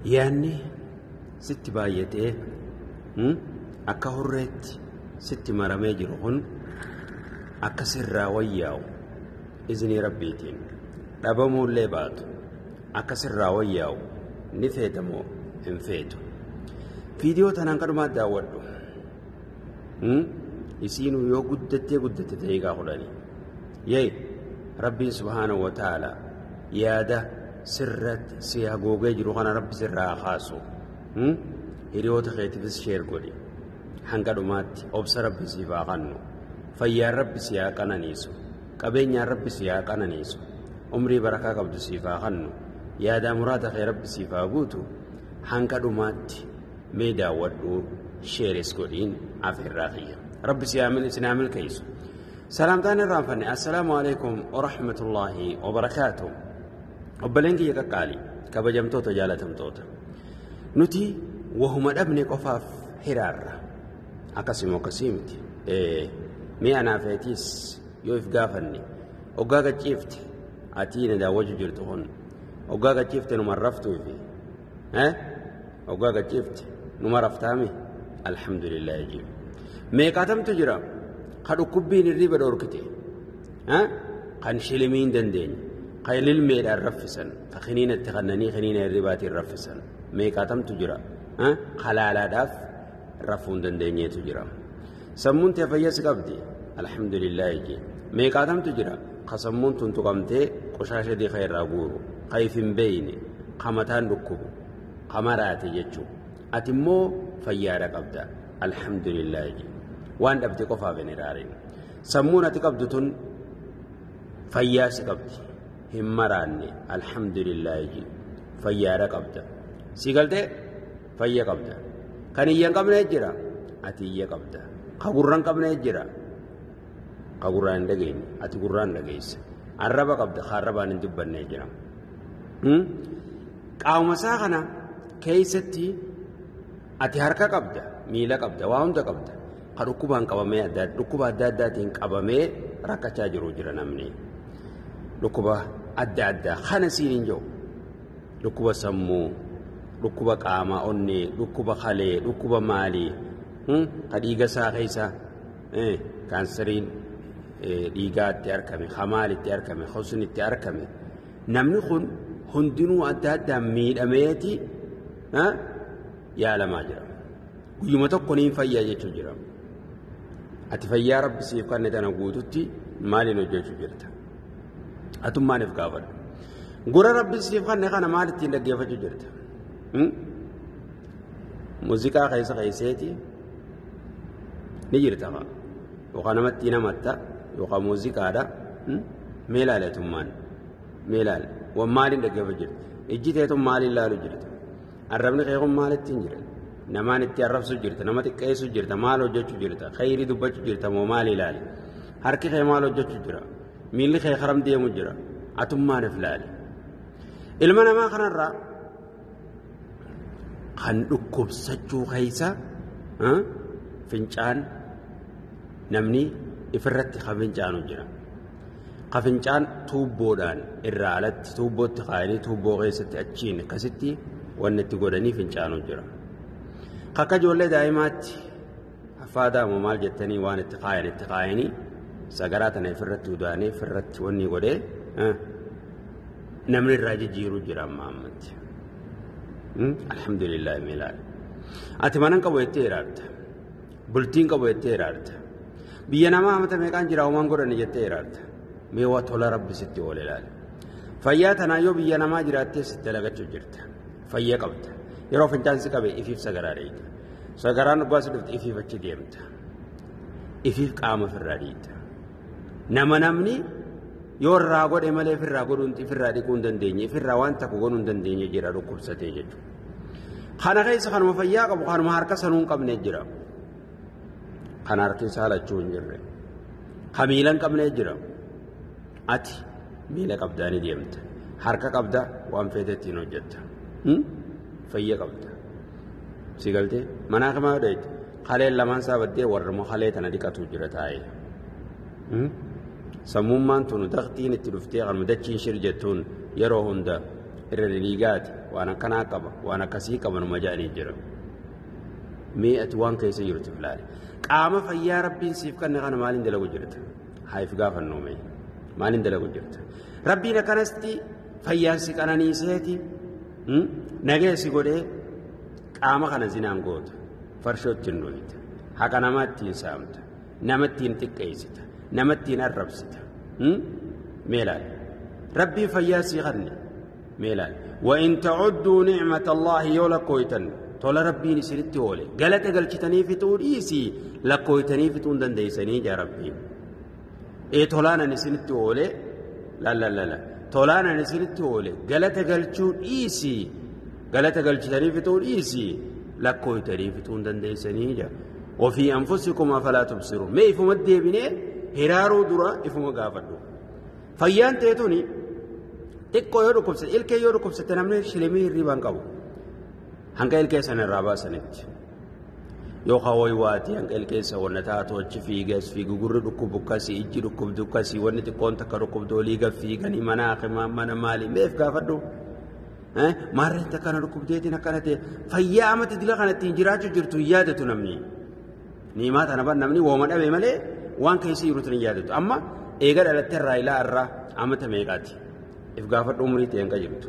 Yaanni sitti baay'atee akka hurreetti sitti maramee jiru kun akka sirraa wayyaa'u iznii rabbiitiin dhabamuullee baatu akka sirraa wayyaa'u ni feetamoo hin feetu. Viidiyoo tanaan kadhumaa daawwadhu. Isiinuu yoo guddattee guddatte daqiiqaa 10. Yee rabbiin subhaanahu wa ta'ala yaada sirratti si hagoogee jiru kana rabbi sirraa kaasu. Hiriyoota keetiifis sheer godhi. Hanga dhumaatti obsa rabbi siif haa kennu. Fayyaan rabbi si haa qananiisu. Qabeenyaan rabbi si haa qananiisu. Umrii barakaa qabdu siif haa kennu. Yaadaa muraada kee rabbi siif haa guutu. Hanga dhumaatti mee daawwadhu sheeris godhiin afeerraa kiyya. Rabbi si haa milkeessu. Salaamtaan irraanfanne assalaamu alaikum wa rahmatullaahi wa barakaatu. Obboleen kiyya qaqqaalii kabajamtoota jaalatamtoota. Nuti wahuma dhabne qofaaf hiraarra. Akkasuma akkasii miti. Mi'a naafeetiis yoo if gaafanne oggaa gachiifte atii na daawwachuu jirtu kun oggaa gachiifte numa raftuufi oggaa gachiifte numa raftaami alhamdulillah jiru. Meeqaatamtu jira ka dhukkubbiin hirriba dhoorkite kan shilimii hin dandeenye kan lilmeedhaan raffisan ka kiniinatti kannanii kiniina hirribaatiin raffisan meeqaatamtu jira halaalaadhaaf rafuu hin dandeenyeetu jira. Sammuun tee fayyas qabdi alhamdulillah jee meeqaatamtu jira ka sammuun tun tuqamtee qoshaasha diiqa irraa guuru ka if hin beeyne ka mataan dhukkubu ka maraate jechuu ati immoo fayyaadha qabda alhamdulillah jee waan dhabde qofaaf hin iraarin. Sammuun ati qabdu tun fayyaa si qabdi hin maraanne alhamdulillah jee fayyaadha qabda si galtee fayya qabda. Kan iyya hin qabne jira ati iyya qabda. Ka gurra hin qabne jira ka gurraan hin dhageenye ati gurraan dhageessa. Arraba qabda ka arrabaan hin dubbanne jira. Qaama isaa kana keessatti ati harka qabda miila qabda waa hunda qabda. Ka dhukkubaan qabamee dhukkuba adda addaatiin qabamee rakkachaa jiru jira namni. Dhukkuba adda addaa kana siin hin jiru. Dhukkuba sammuu, dhukkuba qaamaa onnee, dhukkuba kalee, dhukkuba maalii, ka dhiiga isaa keessa kaanseriin dhiigaatti argame, ka maalitti argame, hosnitti argame. Namni kun hundinuu adda addaan miidhameeti yaalamaa jira. Guyyuma tokko niin fayyaa jechuu jira. Ati fayyaa rabbi siif kenne tana guututti maaliin hojjechuu jirta? Atummaaniif gaafadhu. Gura rabbi siif kenne kana maal ittiin dhaggeeffachuu jirta? Muuziqaa keessa keesseeti ni jirta fa'a. Yookaan namatti namatta yookaan muuziqaadha. Mee ilaali atummaan? Mee ilaali? Waan maaliin dhaggeeffachuu jirta? Ijji teetun maaliin ilaaluu jirta? Arrabni kee kun maal ittiin jira? Namaan itti arrabsuu jirta, nama xiqqeessuu jirta, maal hojjechuu jirta, khayrii dubbachuu jirta moo maal ilaali? Harki kee maal hojjechuu jira? Miilli kee karam deemu jira? Atummaan if ilaali. Ilma namaa kanarraa kan dhukkubsachuu keessa fincaan namni ifirratti ka fincaanu jira. Ka fincaan tuubboodhaan irraa alatti tuubbootti kaayanii tuubboo keessatti achiin akkasitti wanni itti godhanii fincaanu jira. Akka ijoollee daa'imaatti affaadaamu maal jettanii waan itti kaayan itti kaayanii sagaraa tana ifirratti udaanee ifirratti wanni godhee namni irraa jijjiiruu jira amma ammatti. Alhamdulillah milaal. Ati mana qabu jettee hiraarta. Bultiin qabu jettee hiraarta. Biyya namaa amata meeqaan jira uumaan godhanne jettee hiraarta. Mee waa tola rabbi sitti oole ilaali. Fayyaa tanaa yoo biyya namaa jiraattee sitti dalagachuu jirta. Fayyaa qabda. Yeroo fincaan si qabe ifiif sagaraa dheeyta. Sagaraan dhugaa si dhufte ifiif achi deemta. Ifiif qaama ofirraa dhiita. Nama namni yoo irraa godhe malee ofirraa godhuun ofirraa dhiquu hin dandeenye ofirraa waan takka godhuu hin dandeenye jira dhukkubsatee jechuudha. Kana keessa kanuma fayyaa qabu kanuma harka sanuu hin qabne jira. Kan harki isaa lachuu hin jirre. Ka miila hin qabne jira. Ati miila qabdaa ni deemta. Harka qabda waan feete ittiin hojjetta. Fayya qabda. Si galtee manaa kamaa dheeyte kaleen lamaan isaa baddee warruma kalee tana dhiqatu jira taa'ee. Sammummaan tunu daqtiin itti dhuftee kanuma dachiin shir jettuun yeroo hunda Irra dhiigaati waan akkanaa qaba waan akkasii qaba numa jedhanii jira. Mee ati waan keessa jirtu ilaali. Qaama fayyaa rabbiin siif kenne kana maaliin dalagu jirta? Haa if gaafannoo mee maaliin dalagu jirta? Rabbiin akkanasti fayyaan si qananiiseeti nagee si godhee qaama kana zinaan goota farshoo ittiin dhuyita haqa namaa ittiin saamta nama ittiin xiqqeessita nama ittiin arrabsita mee ilaali. Rabbiin fayyaa sii kenne mee ilaali. وإن تعدوا نعمة الله yoo lakkooytan tola rabbiin isinitti oole galata galchitanii fixuu dhiisii lakkooytanii fixuu hin dandeessanii jaa rabbiin. Ee tolaanan isinitti oole la tolaanan isinitti oole galata galchuu dhiisii galata galchitanii fixuu dhiisii lakkooytanii fixuu hin dandeessanii jaa. وفي أنفسكم أفلا تبصرون mee ifuma deebinee hiraaruu dura ifuma gaafadhu. Fayyaan teetuni xiqqoo yoo dhukkubsate ilkee yoo dhukkubsate namni shilimii hirribaan qabu. Hanga ilkee sana irraa baasanitti yookaan wayiwaati hanga ilkee isa wanna taatu achi fiigas fiigu gurri dhukkubu akkasii ijji dhukkubdu akkasii wanni xiqqoon takka dhukkubdu olii gad fiiganii mana hakimaa mana maalii meef gaafadhu. Maarreen takkana dhukkubdeetiin akkana ta'e fayyaa amati dila kana ittiin jiraachuu jirtu hin yaadatu namni. Niimaa tana ban namni wooma dhabe malee waan keessa jirutu hin yaadatu. Amma eega dhalattee irraa ilaa irraa amata meeqaati? If gaafadhu umurii ta'e hanga jirtu.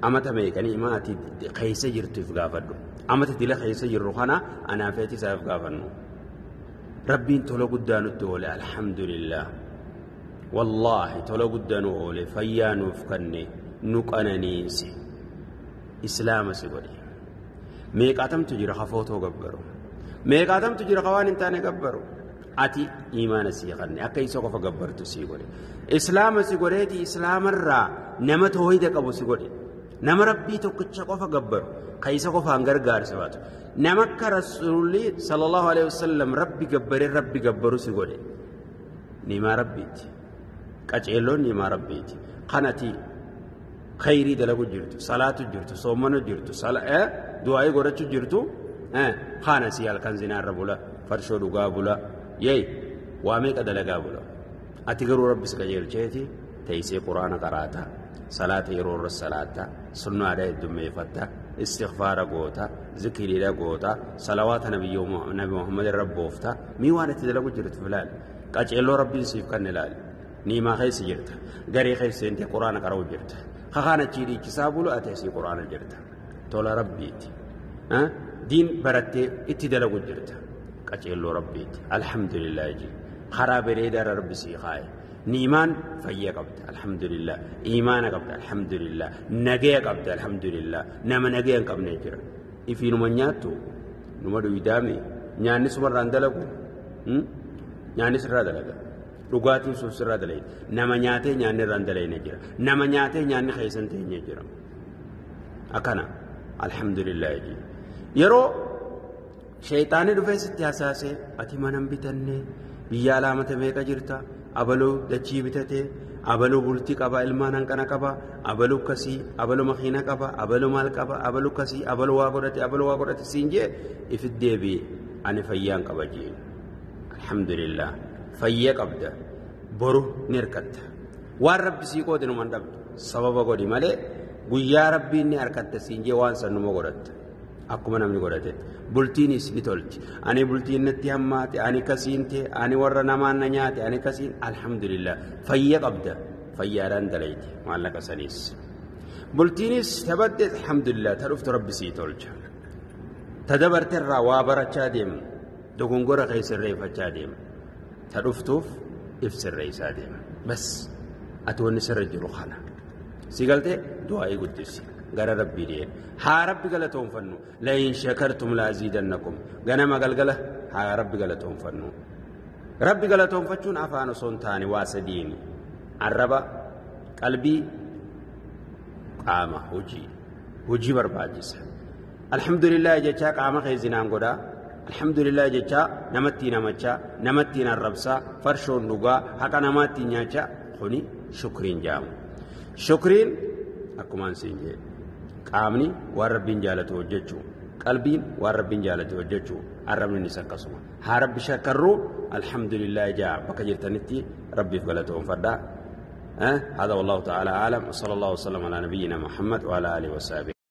Amata meeqanii maatii keessa jirtu if gaafadhu. Amata dila keessa jirru kana anaafeeti isaa if gaafannu. Rabbiin tola guddaa nutti oole alhamdulillah. Wallaahi tola guddaa nu oole fayyaa nuuf kenne nu qananiise. Islaama si godhe. Meeqaatamtu jira hafootoo gabbaru. Meeqaatamtu jira waan hin taane gabbaru. Ati imaana sii kenne akka isa qofa gabbartu sii godhe. Islaama si godheeti islaamarraa nama toohida qabu si godhe. Nama rabbii tokkicha qofa gabbaru ka isa qofaan gargaarsa baatu. Nama akka rasuulli sallallahu alaihi wasallam rabbi gabbaree rabbi gabbaru si godhe. Niimaa rabbiiti. Qaceelloon niimaa rabbiiti. Kanati khayrii dalagu jirtu, salaatu jirtu, soomanu jirtu, du'aayii godhachuu jirtu, kana si halkan zinaarra bula, farshoo dhugaa bula, yee waa meeqa dalagaa bula. Ati garuu rabbi si qajeelcheeti teessee quraana qaraata. Salaata yeroo irra salaata, sunnaadha heddummeeffatta, istighfaara goota, zikiriidha goota, salawaata nabi Muhammad irra boofta, mii waan itti dalagu jirtu ilaali. Qaceelloo rabbiin siif kan ilaali. Niimaa keessa jirta, garee keessa seentee quraana qara'u jirta. Kakaan achii dhiichisaa bulu ati asii quraana jirta. Tola rabbiiti. Diin barattee itti dalagu jirta. Qaceelloo rabbiiti. Alhamdulillah jee. Karaa bareedaa rabbi sii kaaye. Niimaan fayyaa qabda alhamdulillah. Imaana qabda alhamdulillah. Nagaya qabda alhamdulillah. Nama nagaya hin qabne jira. Ifiinuma nyaattu numa dhuydaame nyaanni sumarraan dalagu nyaanni sirraa dalaga. Dhugaatiin suuf sirraa dalaga. Nama nyaatee nyaanni irraan dalayne jira. Nama nyaatee nyaanni keessan teenye jira. Akkana alhamdulillah. Yeroo sheexaanni dhufee sitti hasaasee ati mana hin bitanne biyya alaamata meeqa jirta? Abaluu dachii bitatee, abaluu bultii qaba, ilmaan hanqana qaba, abaluu akkasii, abaluu makiina qaba, abaluu maal qaba, abaluu akkasii, abaluu waa godhate, abaluu waa godhate siin jee ifit deebi'e ani fayyaan qaba jeen. Alhamdulillah fayya qabda boru ni hirkatta. Waan rabbi sii qoode numa hin dhabdu sababa godhi malee guyyaa rabbiin ni harkatta siin jee waan san numa godhatta. Akkuma namni godhatetti. Bultiinis ni tolti. Ani bultiin natti hammaate, ani kasiin ta'e, ani warra namaan na nyaate, ani kasiin alhamdulillah. Fayya qabda. Fayyaadhaan dalayti maallaqa saniis. Bultiinis taphadde alhamdulillah ta dhuftu rabbi sii tolcha. Ta dabarte irraa waa barachaa deema. Dogongora kee sirreeffachaa deema. Ta dhuftuuf if sirreessaa deema. Bas ati wanni sirra jiru kana. Si galtee du'aa'ii guddisi. Gara rabbii deema. Haa rabbi galatoonfannu. Lain shakartum laaziidannakum. Ganama galgala haa rabbi galatoonfannu. Rabbi galatoonfachuun afaan osoo hin taane waa sadiini. Arraba, qalbii, qaama hojii. Hojii barbaachisa. Alhamdulillah jechaa qaama kee zinaan godhaa. Alhamdulillah jechaa namatti namachaa, namatti arrabsaa, farshoon dhugaa, haqa namaatti nyaachaa kuni shukriin jedhamu. Shukriin akkumaan siin jedhe. Qaamni waan rabbiin jaalatu hojjechuu, qalbiin waan rabbiin jaalatu hojjechuu, arrabnis akkasuma. Haa rabbi shakkarruu alhamdulillah jaa bakka jirtanitti rabbiif galatoonfadhaa. هذا والله تعالى أعلم، وصلى الله وسلم على نبينا محمد وعلى آله وصحبه.